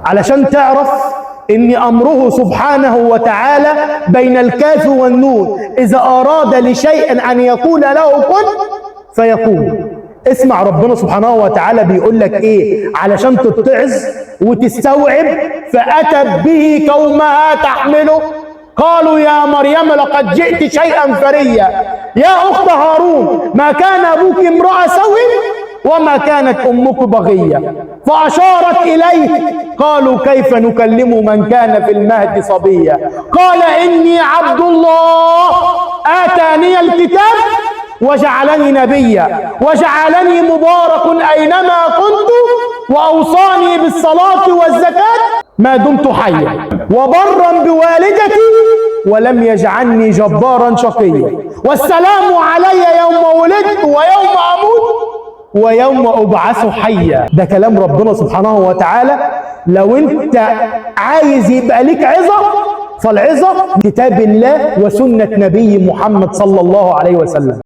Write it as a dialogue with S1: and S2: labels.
S1: علشان تعرف ان امره سبحانه وتعالى بين الكاف والنون، اذا اراد لشيء ان يقول له كن فيكون. اسمع ربنا سبحانه وتعالى بيقول لك ايه علشان تتعظ وتستوعب. فاتت به قومها تحمله، قالوا يا مريم لقد جئت شيئا فريا، يا اخت هارون ما كان ابوك امرأ سوء وما كانت امك بغيه، فاشارت اليه، قالوا كيف نكلم من كان في المهد صبيا، قال اني عبد الله اتاني الكتاب وجعلني نبيا وجعلني مبارك اينما كنت واوصاني بالصلاه والزكاه ما دمت حيا وبرا بوالدتي ولم يجعلني جبارا شقيا، والسلام علي يوم ولدت ويوم اموت ويوم ابعث حيا. ده كلام ربنا سبحانه وتعالى. لو انت عايز يبقى ليك عظه، فالعظه كتاب الله وسنه نبي محمد صلى الله عليه وسلم.